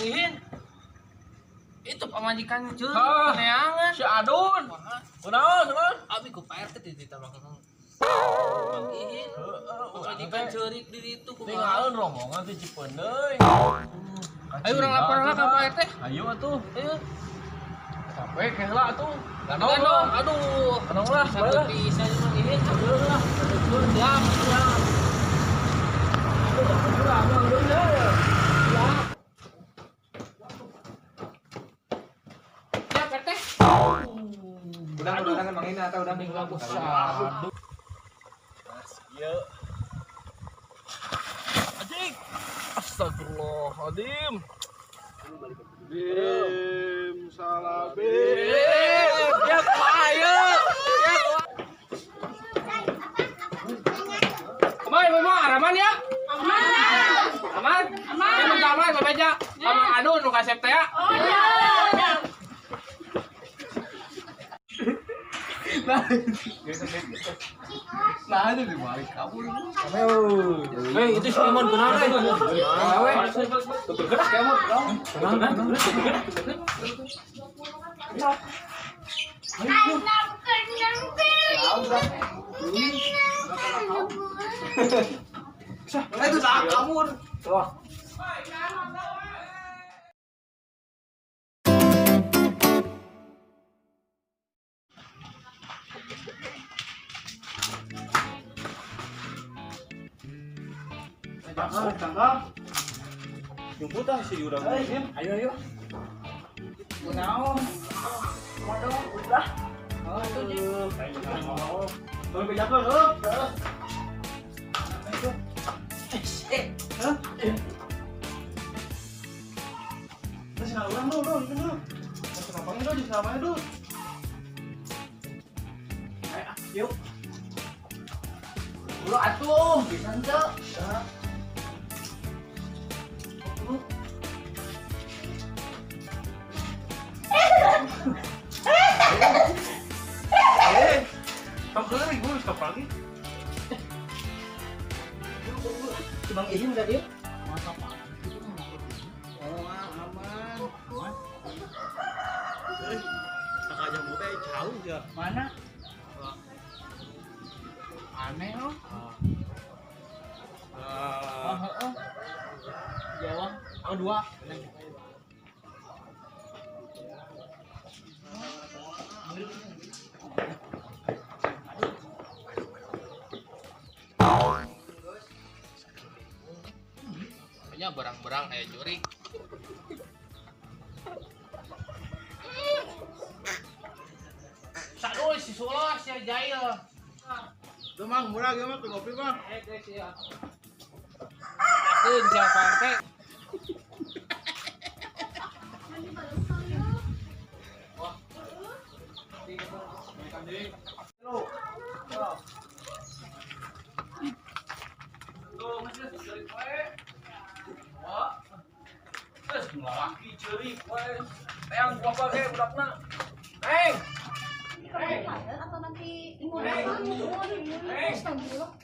Mang Ihin. Itu pamajikan ceurik neangan. Si Adun. Kunaon, kunaon? Abi ku Pak RT di Mang Ihin. Pamajikan ceurik di ditu kumaha? Tinggalin rombongan ti Cipeundeuy. Ayo urang lapor lah ka Pak RT. Ayo atuh. Ayo. Capek ke heula atuh. Ganong. Ganong, aduh. Ganong lah, satu pisan Mang Ihin. Aduh lah. Siap, siap. Siap, RT. Udah Mang Ihin atau udah Minggu lagu. Mas, ieu. Anjing. Astagfirullahaladzim. Bim salah bim. Ya kumaha ieu? Ya kumaha? Kumaha ieu mah araman ya? Aman. Aman. Aman. Aman aman bebeja. Aman anu nu kasep teh ya. Oh iya. Nah, itu dibalik kabur. Hei, itu si Kemon kunaon euy? Bergerak kemot dong. Nah, itu dah kabur. Wah. Tanggal. Jemput ah si urang. Ayo ayo. Kunaon? Modal udah. Oh, itu jeung. Tolong bejakeun heuh. Hah? Terus nah urang dulu, dulu, dulu. Terus ngapain dulu, di samanya dulu. Ayo, yuk. Dulu atuh, bisa henteu. Tong keuri gua stop lagi. Si Bang Ihin udah dia? Oh, aman. Aman. Kakak jamu teh jauh ya. Mana? Aneh loh. Oh, heeh. Jawa. Oh, dua. Pokoknya barang-barang kayak jurik. Saduh si Solo si Jail. Tuh Mang, murah gimana tuh kopi, Bang? Eh, guys ya. Yakin siapa RT? Wah. Tuh, masih ceurik we. Wah. Terus ngalaki ceurik we. Teang ku apa ge budakna. Neng. Neng. Atau nanti Neng.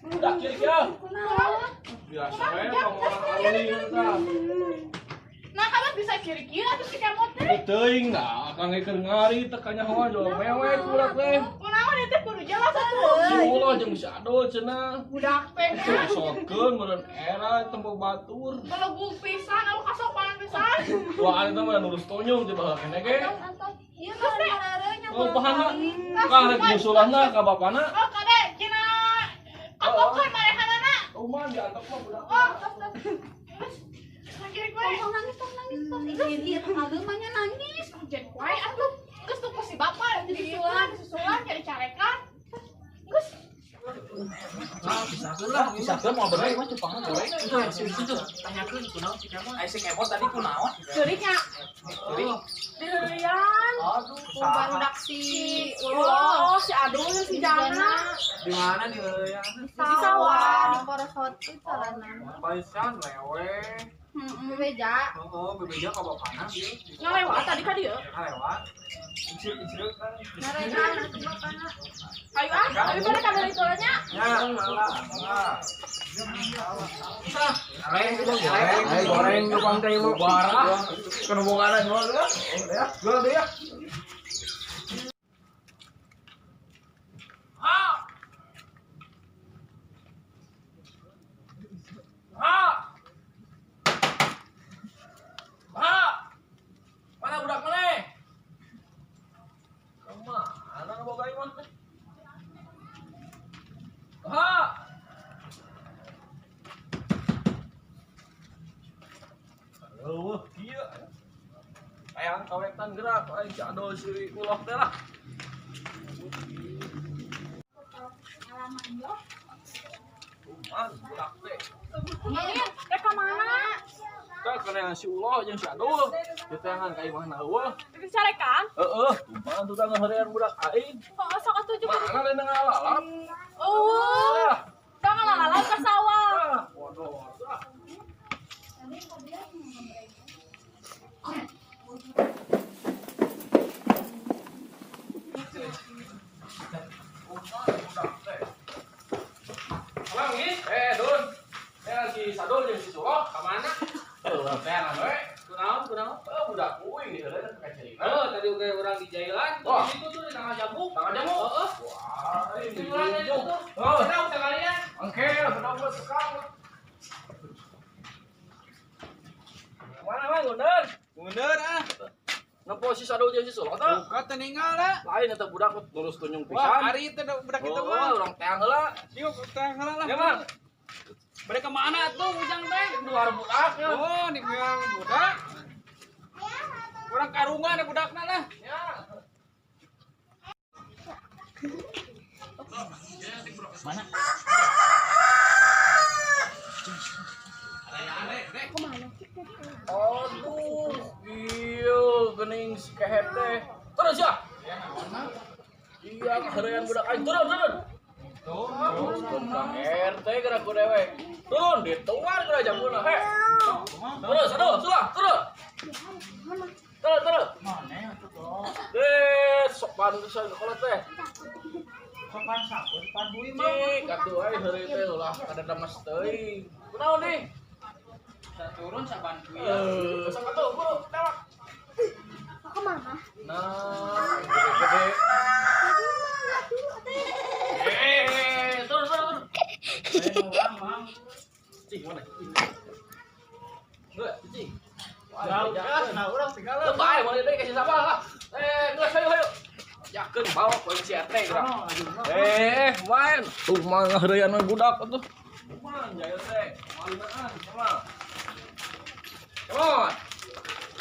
Budak ceurik ya. Biasa we pangorang aruli tah. Nah, kamu bisa kiri-kiri atau si kemot teh? Teuing da, akang ge keur ngari teh kanyahoan jual mewek budak teh. Kunaon ieu teh kudu jelas atuh. Si ulah jeung si Adul cenah. Budak teh nya. Sokeun meureun era tempo batur. Kalau pisan, aku kasopanan pisan. Wah, eta mah nurus tonyong di baheula keneh ge. Ieu mah teh. Oh, pahana. Kah rek nyusulanna ka bapana. Oh, kade cina kapokeun marehanana. Kumaha diantep mah budak. Oh, tos tos. Geus nangis wae. Tong nangis, tong nangis, tong. Ih, ageumanya nangis. Hujan wae atuh. Geus tuh si bapak disusulan, disusulan cari carekan. Geus. Ah, pisahkeun lah, Pisahkeun mau bener mah cupangna boleh. Itu, itu, tanyakeun kunaon si Kemot. Ai si Kemot tadi kunaon? Ceuriknya. Ceurik. Diheureyan. Aduh, Barudak si Oh, si Adul si Jana. Di mana di heureyan? di sawah, di porosot itu calanan. Barisan lewe. Bebeja. Oh, bebeja ka bapana ieu. Ngalewat tadi ka dieu. Ngalewat. Insir-insir kan. Narekan atuh bapana. Ayo ah, abi pada ka dari nya. Ya, mangga. Goreng, goreng jupang teh ieu. Bubar. Kana bongana jual ya. Jual deh ya. Ha. Ha. Ha. Mana budak maneh? Kemana ngaboga ieu mah? Ha. Eueuh kieu. Hayang kawetan gerak aing si Adol si Uloh teh lah. Kumaha budak teh? Rek ka mana? Tah kana si Uloh jeung si Adol. Diteangan ka imahna eueuh. Rek dicarekan? Heeh, kumaha tuh tah ngaheurean budak aing. Heeh, sok atuh juga. Mana lain ngalalap? Eueuh. Tah ngalalap ka sawah. Ah, bodoh. Ah. Abang geus? Dun. Si Sadul jeung si Suloh Ka mana? Heuh, teh we. Kunaon, kunaon? Budak uing di heuleuh ka cerita. Oh, tadi oge urang di jailan. Wah. Di situ tuh di tanggal jamu. Tanggal jamu? Heeh. Wah, ini Urang di situ. Oh. Sedang sekalian. Oke, sedang buat sekang. Mana mah Gundur? Mundur ah. Nempo si Sadul jeung si Suloh teh. Buka teu ninggal lah. Lain eta budak lurus tunjung Wah, pisan. ari teh budak itu Oh, mah. urang teang heula. Yuk, teang heula lah. Ya, Mang. Mereka mana tuh ujang teh? Luar budak ya. Oh, nih yang budak. Orang karungan ada budakna lah. Ya. Mana? Aduh, iya geuning si kehet teh. Terus ya. Iya, kaheurean budak aing. Turun, turun. Turun ka RT geura ku dewek. Turun, dituar geura jambuna, he. Terus, aduh, sulah, turun. Turun, turun. Eh, sok pantesan sekolah teh. Sopan sapu, sopan bui mah. Cik, atuh euy heureuy teh ulah kada demes teuing. Kunaon nih? Turun saban bui. Sok atuh, buru, tewak. Aku mama. Nah, gede-gede. Turun, turun, turun. Cing, mana? Enggak, cing. Jauh kan, nah urang segala. Lebay, mau deui kasih sabah lah. Geus hayu hayu. Yakeun bawa polisi RT geura. Main. Tuh mah ngaheureyan we budak atuh. Man, jaya teh. Malinaan sama. Come on.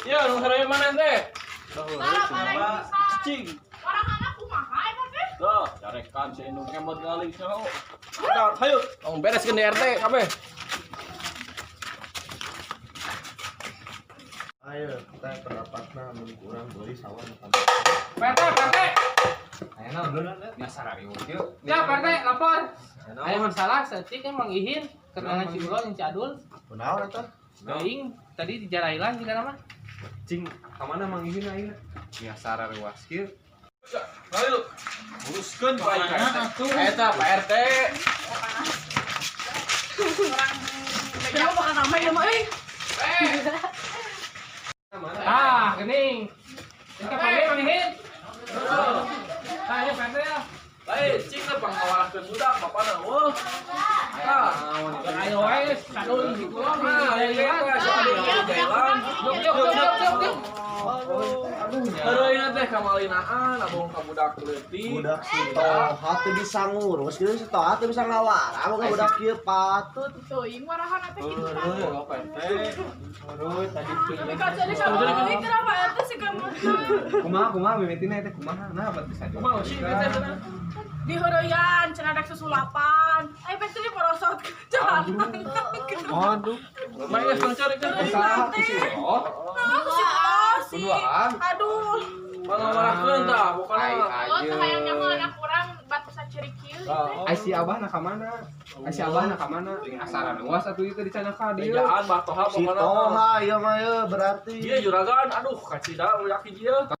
Iya, nu ngaheureyan mana teh? Cing. Orang anak kumaha eta teh? Tuh, carekan si indung kemot ngali cenah. Udah, hayu. Tong bereskeun di RT kabeh. Ayo, kita pendapatna mun kurang beli sawah nu Pak RT, Pak RT. Ayeuna belum biasa rariweuh kieu. Ya, Pak RT, lapor. Aya masalah saeutik emang ihin kenalan si Ulo jeung si Adul. Kunaon eta? Teuing tadi di jarailan juga nama. Cing, ka mana mang ihin ayeuna? Biasa rariwas kieu. Hayu. Uruskeun Pak RT. Eta Pak RT. Kenapa bakal ramai ya mah euy? Ah, geuning. Ini ka panggil Mang Ihin. Tah, ieu Pak RT ya. Lain, cing teh pangawalahkeun budak bapana eueuh. Tah, Ayo wae Sadul si Ulo nah, di ieu jarailan. teh si Adul di jailan. Yuk, yuk, yuk, yuk, yuk, yuk. Heureuyna teh kamalinaan abong ka budak leutik. Budak si Toha teu bisa ngurus, kieu si Toha teu bisa ngawara, boga budak kieu patut. Teuing warahan teh kitu tah. Heuh, Pak RT. Aduh, tadi Tapi kaca di sama euy kenapa eta sih kamu? Kumaha kumaha mimitina teh kumaha? Nah, apa bisa Kumaha sih teh cenah? Di heureyan cenah rek susulapan. Ayo pasti di porosot jalan. Aduh, Main geus tong cari kan. salah ku si Uloh. Aku sih oh sih. Kuduaan. Aduh. Pangawarahkeun tah pokona. Oh, teu hayang nyaho anak urang batu saciri kieu. Ai si Abah na ka mana? Ai si Abah na ka mana? Asaran luas atuh ieu teh dicandak ka dieu. Bejaan Bah Toha Si pokona. Toha ieu mah ieu berarti. Iya juragan, aduh kacida yakin dia.